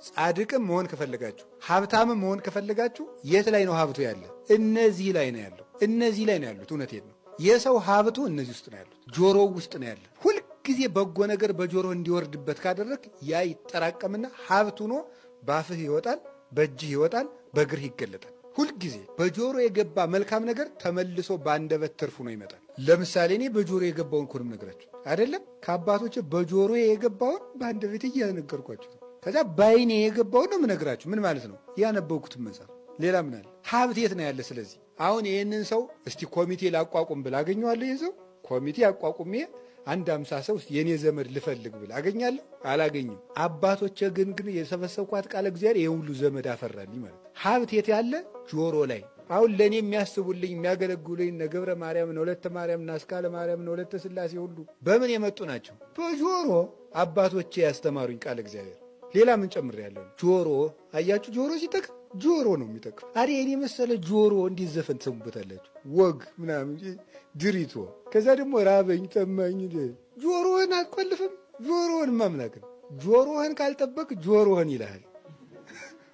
ጻድቅም መሆን ከፈለጋችሁ፣ ሀብታምም መሆን ከፈለጋችሁ የት ላይ ነው ሀብቱ ያለ? እነዚህ ላይ ነው ያለው። እነዚህ ላይ ነው ያሉት። እውነቴን ነው። የሰው ሀብቱ እነዚህ ውስጥ ነው ያሉት፣ ጆሮው ውስጥ ነው ያለ። ሁልጊዜ በጎ ነገር በጆሮ እንዲወርድበት ካደረግ ያ ይጠራቀምና ሀብት ሆኖ ባፍህ ይወጣል፣ በእጅህ ይወጣል፣ በእግርህ ይገለጣል። ሁልጊዜ በጆሮ የገባ መልካም ነገር ተመልሶ በአንደበት ትርፍ ሆኖ ይመጣል። ለምሳሌ እኔ በጆሮ የገባውን እኮ ነው የምነግራችሁ አይደለም። ከአባቶች በጆሮ የገባውን በአንደበቴ እያነገርኳችሁ ነው። ከዛ በዓይኔ የገባውን ነው የምነግራችሁ። ምን ማለት ነው? ያነበብኩትን መጽሐፍ። ሌላ ምን አለ? ሀብት የት ነው ያለ? ስለዚህ አሁን ይህንን ሰው እስቲ ኮሚቴ ላቋቁም ብል አገኘዋለሁ? ይህን ሰው ኮሚቴ አቋቁሜ አንድ 50 ሰው የኔ ዘመድ ልፈልግ ብል አገኛለሁ? አላገኝም። አባቶቼ ግን የሰበሰብኳት ቃለ እግዚአብሔር ይሄ ሁሉ ዘመድ አፈራልኝ ማለት ነው። ሀብት የት ያለ? ጆሮ ላይ። አሁን ለእኔ የሚያስቡልኝ የሚያገለግሉኝ እነ ገብረ ማርያም፣ እነ ወለተ ማርያም፣ እነ አስካለ ማርያም፣ እነ ወለተ ሥላሴ ሁሉ በምን የመጡ ናቸው? በጆሮ አባቶቼ ያስተማሩኝ ቃለ እግዚአብሔር። ሌላ ምን ጨምሬያለሁ? ጆሮ። አያችሁ፣ ጆሮ ሲጠቅም ጆሮ ነው የሚጠቅም። አሬ እኔ መሰለ ጆሮ እንዴት ዘፈን ትሰሙበታላችሁ? ወግ ምናምን ድሪቶ። ከዛ ደግሞ ራበኝ ጠማኝ። ጆሮህን አትቆልፍም። ጆሮህን ማምላክ ነው። ጆሮህን ካልጠበቅ ጆሮህን ይልሃል።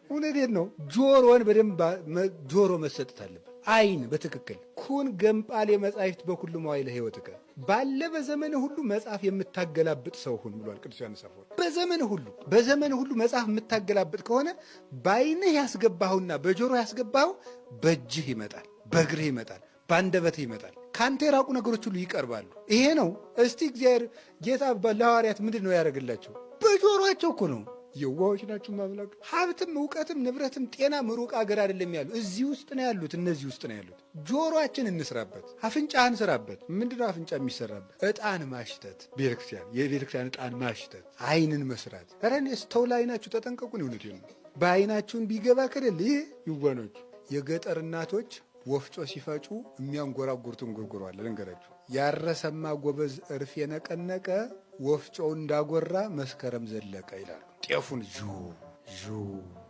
እውነቴን ነው። ጆሮህን በደንብ ጆሮ መሰጠት አለበት። አይን በትክክል ኩን ገምጳሌ መጻሕፍት በኩሉ መዋዕለ ሕይወትከ፣ ባለ በዘመን ሁሉ መጽሐፍ የምታገላብጥ ሰው ሁን ብሏል ቅዱስ ዮሐንስ አፈወርቅ። በዘመን ሁሉ መጽሐፍ የምታገላብጥ ከሆነ በዓይንህ ያስገባኸውና በጆሮ ያስገባኸው በእጅህ ይመጣል፣ በእግርህ ይመጣል፣ በአንደበትህ ይመጣል። ከአንተ የራቁ ነገሮች ሁሉ ይቀርባሉ። ይሄ ነው። እስቲ እግዚአብሔር ጌታ ለሐዋርያት ምንድን ነው ያደረግላቸው? በጆሮአቸው እኮ ነው። የዋሆች ናችሁ ማምላክ። ሀብትም እውቀትም ንብረትም ጤናም ሩቅ አገር አይደለም ያሉ፣ እዚህ ውስጥ ነው ያሉት። እነዚህ ውስጥ ነው ያሉት። ጆሮአችን እንስራበት፣ አፍንጫህን ስራበት። ምንድነው አፍንጫ የሚሰራበት? ዕጣን ማሽተት፣ ቤተክርስቲያን የቤተክርስቲያን ዕጣን ማሽተት፣ አይንን መስራት። ኧረ እኔስ ተው፣ ለዓይናችሁ ተጠንቀቁን። እውነቴን ነው። በአይናችሁን ቢገባ ከደል ይሄ ይዋኖች። የገጠር እናቶች ወፍጮ ሲፈጩ የሚያንጎራጉሩት እንጉርጉሮ አለ። ልንገራችሁ። ያረሰማ ጎበዝ እርፍ የነቀነቀ ወፍጮው እንዳጎራ መስከረም ዘለቀ ይላሉ። ጤፉን ዡ ዡ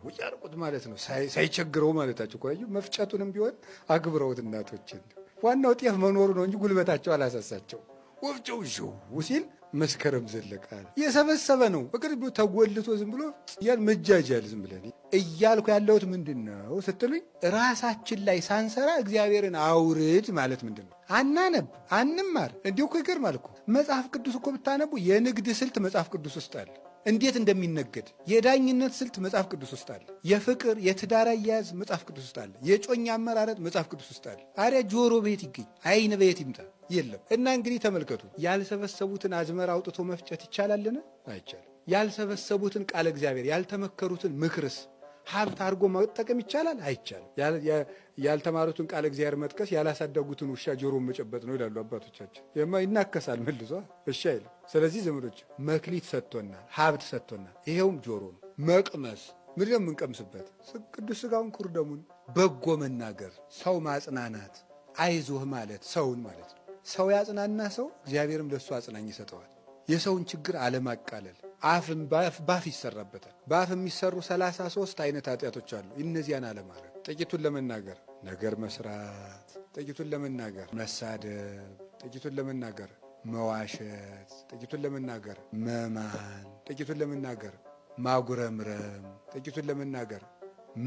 እያደረጉት ማለት ነው። ሳይቸግረው ማለታቸው ቆዩ። መፍጨቱንም ቢሆን አክብረውት እናቶችን። ዋናው ጤፍ መኖሩ ነው እንጂ ጉልበታቸው አላሳሳቸው። ወፍጮው ዡ ሲል መስከረም ዘለቀ አለ። የሰበሰበ ነው። በቅርብ ተጎልቶ ዝም ብሎ ያን መጃጃል ዝም ብለን እያልኩ ያለሁት ምንድን ነው ስትሉኝ፣ ራሳችን ላይ ሳንሰራ እግዚአብሔርን አውርድ ማለት ምንድን ነው? አናነብ፣ አንማር። እንዲሁ እኮ ይገርማል እኮ። መጽሐፍ ቅዱስ እኮ ብታነቡ የንግድ ስልት መጽሐፍ ቅዱስ ውስጥ አለ። እንዴት እንደሚነገድ፣ የዳኝነት ስልት መጽሐፍ ቅዱስ ውስጥ አለ። የፍቅር የትዳር አያያዝ መጽሐፍ ቅዱስ ውስጥ አለ። የጮኛ አመራረጥ መጽሐፍ ቅዱስ ውስጥ አለ። አሪያ ጆሮ በየት ይገኝ? አይን በየት ይምጣ? የለም። እና እንግዲህ ተመልከቱ፣ ያልሰበሰቡትን አዝመራ አውጥቶ መፍጨት ይቻላልን? አይቻልም። ያልሰበሰቡትን ቃለ እግዚአብሔር፣ ያልተመከሩትን ምክርስ ሀብት አድርጎ መጠቀም ይቻላል? አይቻልም። ያልተማሩትን ቃለ እግዚአብሔር መጥቀስ ያላሳደጉትን ውሻ ጆሮ መጨበጥ ነው ይላሉ አባቶቻችን። ይናከሳል መልሶ፣ እሺ አይልም። ስለዚህ ዘመዶች መክሊት ሰጥቶናል፣ ሀብት ሰጥቶናል። ይሄውም ጆሮ ነው። መቅመስ ምንድን ነው የምንቀምስበት? ቅዱስ ሥጋውን ክቡር ደሙን። በጎ መናገር፣ ሰው ማጽናናት፣ አይዞህ ማለት ሰውን ማለት ነው። ሰው ያጽናና ሰው እግዚአብሔርም ለእሱ አጽናኝ ይሰጠዋል። የሰውን ችግር አለማቃለል፣ አፍን ባፍ ይሰራበታል። ባፍ የሚሰሩ 33 አይነት ኃጢአቶች አሉ። እነዚያን አለማድረግ፣ ጥቂቱን ለመናገር ነገር መስራት፣ ጥቂቱን ለመናገር መሳደብ፣ ጥቂቱን ለመናገር መዋሸት፣ ጥቂቱን ለመናገር መማል፣ ጥቂቱን ለመናገር ማጉረምረም፣ ጥቂቱን ለመናገር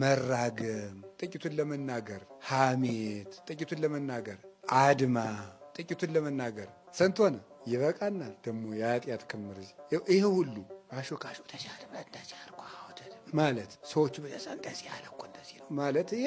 መራገም፣ ጥቂቱን ለመናገር ሐሜት፣ ጥቂቱን ለመናገር አድማ፣ ጥቂቱን ለመናገር ስንት ሆነ? ይበቃናል። ደግሞ የኃጢአት ክምር ይሄ ሁሉ አሾካሾ ማለት፣ ሰዎቹ እንደዚህ ያለ እኮ እንደዚህ ነው ማለት ይሄ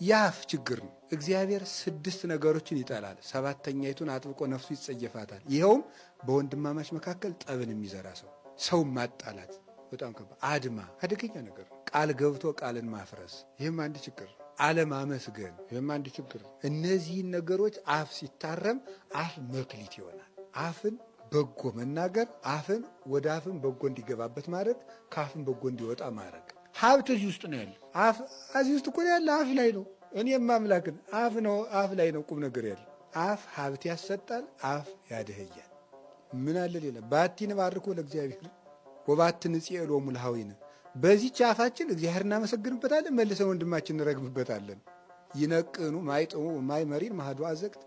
የአፍ ችግር ነው። እግዚአብሔር ስድስት ነገሮችን ይጠላል፣ ሰባተኛይቱን አጥብቆ ነፍሱ ይጸየፋታል። ይኸውም በወንድማማች መካከል ጠብን የሚዘራ ሰው፣ ሰው ማጣላት በጣም ከባድ አድማ፣ አደገኛ ነገር ነው። ቃል ገብቶ ቃልን ማፍረስ፣ ይህም አንድ ችግር ነው። አለማመስገን፣ ይህም አንድ ችግር ነው። እነዚህን ነገሮች አፍ ሲታረም አፍ መክሊት ይሆናል። አፍን በጎ መናገር፣ አፍን ወደ አፍን በጎ እንዲገባበት ማድረግ፣ ከአፍን በጎ እንዲወጣ ማድረግ። ሀብት እዚህ ውስጥ ነው ያለ። አፍ እዚህ ውስጥ እኮ ነው ያለ፣ አፍ ላይ ነው። እኔም አምላክን አፍ ነው፣ አፍ ላይ ነው ቁም ነገር ያለ። አፍ ሀብት ያሰጣል፣ አፍ ያደህያል። ምን አለ ሌላ? ባቲ ንባርኮ ለእግዚአብሔር ወባቲ ንጽኤ ሎሙ ለኀዊነ። በዚች አፋችን እግዚአብሔር እናመሰግንበታለን፣ መልሰን ወንድማችን እንረግምበታለን። ይነቅኑ ማይ ጥሙ ማይ መሪር ማህዱ አዘቅት፣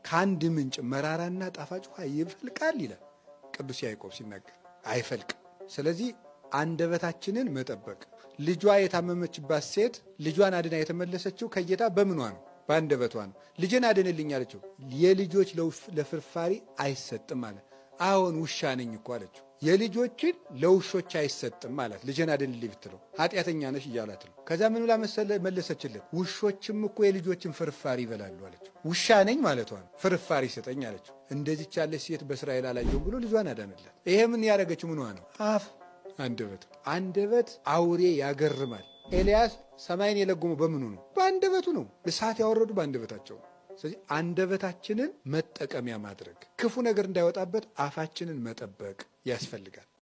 ከአንድ ምንጭ መራራና ጣፋጭ ውሃ ይፈልቃል ይላል ቅዱስ ያዕቆብ ሲናገር፣ አይፈልቅም። ስለዚህ አንደበታችንን መጠበቅ። ልጇ የታመመችባት ሴት ልጇን አድና የተመለሰችው ከጌታ በምኗ ነው? በአንደበቷ ነው። ልጅን አድንልኝ አለችው። የልጆች ለፍርፋሪ አይሰጥም አለ። አዎን ውሻ ነኝ እኮ አለችው። የልጆችን ለውሾች አይሰጥም አላት። ልጅን አድንልኝ ብትለው ኃጢአተኛ ነሽ እያላት ነው። ከዛ ምን ብላ መለሰችለት? ውሾችም እኮ የልጆችን ፍርፋሪ ይበላሉ አለችው። ውሻ ነኝ ማለቷ ነው። ፍርፋሪ ስጠኝ አለችው። እንደዚች ያለች ሴት በእስራኤል አላየሁም ብሎ ልጇን አዳነላት። ይሄ ምን ያደረገችው ምኗ ነው? አፍ፣ አንደበት። አንደበት አውሬ ያገርማል። ኤልያስ ሰማይን የለጎመው በምኑ ነው? በአንደበቱ ነው። እሳት ያወረዱ በአንደበታቸው ነው። ስለዚህ አንደበታችንን መጠቀሚያ ማድረግ፣ ክፉ ነገር እንዳይወጣበት አፋችንን መጠበቅ ያስፈልጋል።